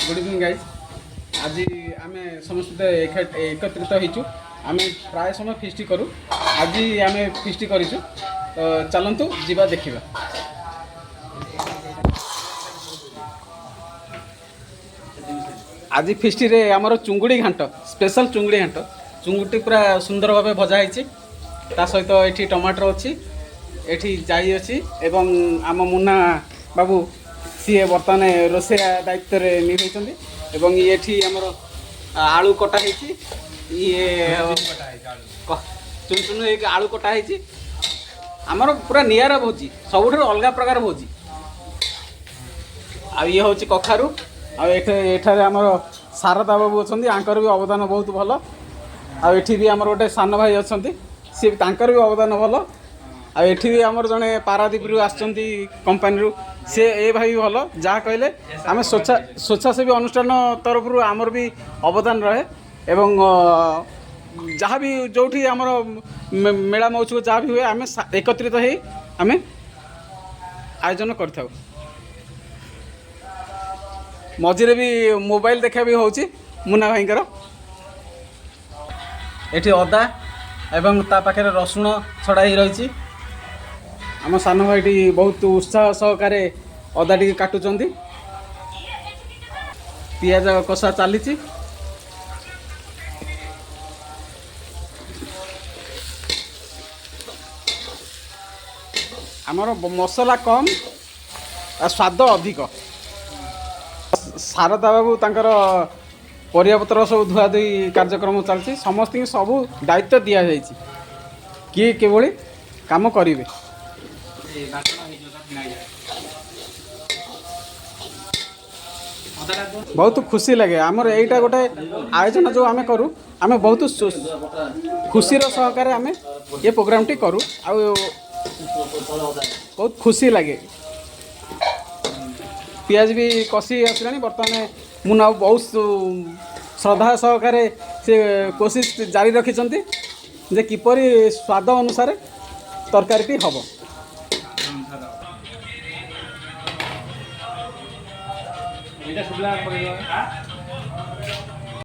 Good evening guys. ଆଜି ଆମେ ସମସ୍ତେ ଏକତ୍ରିତ ହେଇଛୁ। ଆମେ ପ୍ରାୟ ସମୟ ଫିଷ୍ଟି କରୁ, ଆଜି ଆମେ ଫିଷ୍ଟି କରିଛୁ। ତ ଚାଲନ୍ତୁ ଯିବା, ଦେଖିବା। ଆଜି ଫିଷ୍ଟିରେ ଆମର ଚୁଙ୍ଗୁଡ଼ି ଘାଣ୍ଟ ସ୍ପେଶାଲ। ଚୁଙ୍ଗୁଡ଼ି ଘାଣ୍ଟ, ଚୁଙ୍ଗୁଡ଼ି ପୁରା ସୁନ୍ଦର ଭାବେ ଭଜା ହେଇଛି। ତା ସହିତ ଏଠି ଟମାଟର ଅଛି, ଏଠି ଜାଇ ଅଛି ଏବଂ ଆମ ମୁନା ବାବୁ, ସିଏ ବର୍ତ୍ତମାନ ରୋଷେଇଆ ଦାୟିତ୍ୱରେ ନିଭେଇଛନ୍ତି ଏବଂ ଏଠି ଆମର ଆଳୁ କଟା ହେଇଛି। ଇଏ ଚୁନ ଚୁନ ହେଇକି ଆଳୁ କଟା ହେଇଛି। ଆମର ପୁରା ନିଆରା ଭୋଜି, ସବୁଠାରୁ ଅଲଗା ପ୍ରକାର ଭୋଜି। ଆଉ ଇଏ ହେଉଛି କଖାରୁ। ଆଉ ଏଠି ଏଠାରେ ଆମର ଶାରଦା ବାବୁ ଅଛନ୍ତି, ଆଙ୍କର ବି ଅବଦାନ ବହୁତ ଭଲ। ଆଉ ଏଠି ବି ଆମର ଗୋଟେ ସାନ ଭାଇ ଅଛନ୍ତି, ସିଏ ବି, ତାଙ୍କର ବି ଅବଦାନ ଭଲ। ଆଉ ଏଠି ବି ଆମର ଜଣେ ପାରାଦୀପରୁ ଆସିଛନ୍ତି କମ୍ପାନୀରୁ, ସେ ଏ ଭାଇ ବି ଭଲ। ଯାହା କହିଲେ, ଆମେ ସ୍ୱେଚ୍ଛାସେବୀ ଅନୁଷ୍ଠାନ ତରଫରୁ ଆମର ବି ଅବଦାନ ରହେ ଏବଂ ଯାହା ବି ଯେଉଁଠି ଆମର ମେଳା ମହୋତ୍ସବ ଯାହା ବି ହୁଏ, ଆମେ ଏକତ୍ରିତ ହେଇ ଆମେ ଆୟୋଜନ କରିଥାଉ। ମଝିରେ ବି ମୋବାଇଲ ଦେଖା ବି ହେଉଛି ମୁନା ଭାଇଙ୍କର। ଏଠି ଅଦା ଏବଂ ତା ପାଖରେ ରସୁଣ ଛଡ଼ା ହେଇ ରହିଛି। ଆମ ସାନ ଭାଇଟି ବହୁତ ଉତ୍ସାହ ସହକାରେ ଅଦା ଟିକେ କାଟୁଛନ୍ତି। ପିଆଜ କଷା ଚାଲିଛି। ଆମର ମସଲା କମ୍ ଆଉ ସ୍ୱାଦ ଅଧିକ। ଶାରଦା ବାବୁ ତାଙ୍କର ପରିବାପତ୍ର ସବୁ ଧୁଆଧୁଇ କାର୍ଯ୍ୟକ୍ରମ ଚାଲିଛି। ସମସ୍ତଙ୍କୁ ସବୁ ଦାୟିତ୍ୱ ଦିଆଯାଇଛି, କିଏ କିଭଳି କାମ କରିବେ। ବାଟଣ ହେଇଯିବ। ବହୁତ ଖୁସି ଲାଗେ। ଆମର ଏଇଟା ଗୋଟେ ଆୟୋଜନ ଯେଉଁ ଆମେ କରୁ, ଆମେ ବହୁତ ଖୁସିର ସହକାରେ ଆମେ ଏ ପ୍ରୋଗ୍ରାମଟି କରୁ ଆଉ ବହୁତ ଖୁସି ଲାଗେ। ପିଆଜ ବି କଷି ଆସିଲାଣି। ବର୍ତ୍ତମାନ ମୁଁ ଆଉ ବହୁତ ଶ୍ରଦ୍ଧା ସହକାରେ ସେ କୋସିସ ଜାରି ରଖିଛନ୍ତି ଯେ କିପରି ସ୍ୱାଦ ଅନୁସାରେ ତରକାରୀଟି ହେବ। ଏଇଟା ଶୁଖିଲା ପକେଇଦେବା।